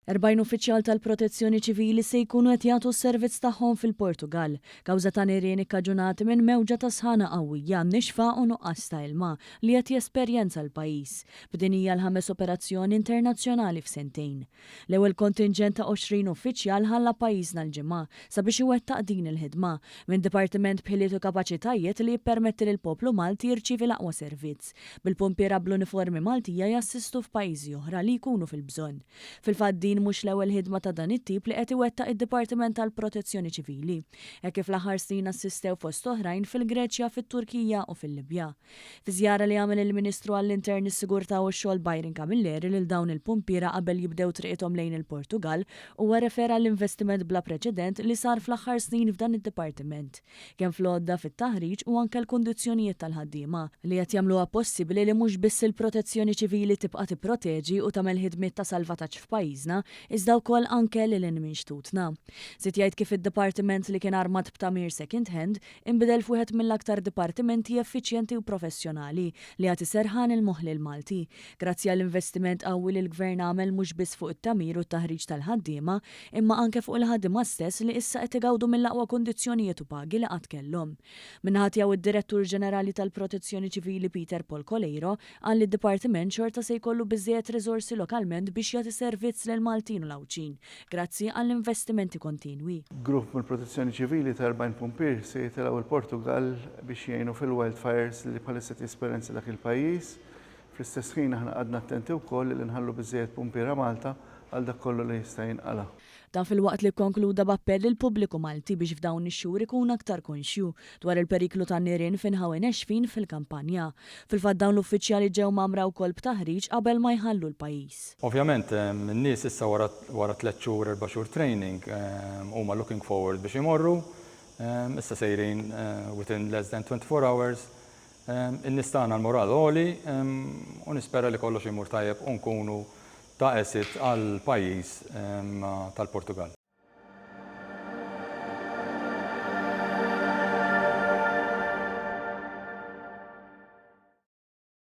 40 uffiċjal tal-Protezzjoni Ċivili se jkunu qed jagħtu s-servizz tagħhom fil-Portugall, kawża ta' nirien ikkaġunati minn mewġa ta' sħana qawwija, nixfa u nuqqas ta' ilma li qed jesperjenza l-pajjiż, b'din hija l-ħames operazzjoni internazzjonali f'sentejn. L-ewwel kontinġent ta' 20 uffiċjal ħalla pajjiżna l-Ġimgħa sabiex iwettaq din il-ħidma, minn dipartiment b'ħiliet u kapaċitajiet li jippermetti lill-poplu Malti jirċievi l-aqwa servizz, bil-pumpiera bl-uniformi Maltija jassistu f'pajjiżi oħra li jkunu fil-bżonn. Fil-fatt din mhux l-ewwel ħidma ta' dan it-tip li qed iwettaq id-Dipartiment tal-Protezzjoni Ċivili, hekk kif l-aħħar snin assistew fost oħrajn fil-Greċja, fit-Turkija u fil-Libja. Fi żjara li għamel il-Ministru għall-Intern, is-Sigurtà u x-Xogħol Byron Camilleri lil dawn il-pumpiera qabel jibdew triqithom lejn il-Portugall, huwa rrefera għall-investiment bla preċedent li sar fl-aħħar snin f'dan id-dipartiment. Kemm fl-għodda, fit-taħriġ u anke l-kundizzjonijiet tal-ħaddiema, li qed jagħmluha possibbli li mhux biss il-Protezzjoni Ċivili tibqa' tipproteġi u tagħmel ħidmiet ta' salvataġġ f'pajjiżna, iżda wkoll anke lil hinn minn xtutna. Żied jgħid kif id-dipartiment li kien armat b'tagħmir second hand, inbidel f'wieħed mill-aktar dipartimenti effiċjenti u professjonali li jagħti serħan il-moħħ lill-Malti, grazzi għall-investiment qawwi li l-Gvern għamel mhux biss fuq it-tagħmir u t-taħriġ tal-ħaddiema, imma anke fuq il-ħaddiema stess li issa qed igawdu mill-aqwa kundizzjonijiet u pagi li qatt kellhom. Min-naħa tiegħu d-Direttur Ġenerali tal-Protezzjoni Ċivili Peter Paul Coleiro qal li d-Dipartiment xorta se jkollu biżżejjed riżorsi lokalment biex jagħti servizz lill-Maltin u l-Għawdxin grazzi għall-investimenti kontinwi. Grupp mill-Protezzjoni Ċivili ta' 40 pumpier se jitilgħu l-Portugall biex jgħinu fil-wildfires li bħalissa qed jesperjenza dak il-pajjiż. Fl-istess ħin aħna qgħadna attenti wkoll li nħallu biżżejjed pumpiera Malta għal dak kollu li jista' jinqala'. Dan filwaqt li kkonkluda b'appell lill-pubbliku Malti biex f'dawn ix-xhur ikun aktar konxju dwar il-periklu tan-nirien f'inħawi nexfin fil-kampanja. Fil-fatt dawn l-uffiċjali ġew mgħammra wkoll b'taħriġ qabel ma jħallu l-pajjiż. Ovvjament in-nies issa wara wara tlett xhur, erba' xhur training huma looking forward biex imorru. Issa sejrin within less than 24 hours. In-nies tagħna l-moral għoli u nispera li kollox imur tajjeb u nkunu ta' asset għall-pajjiż tal-Portugall.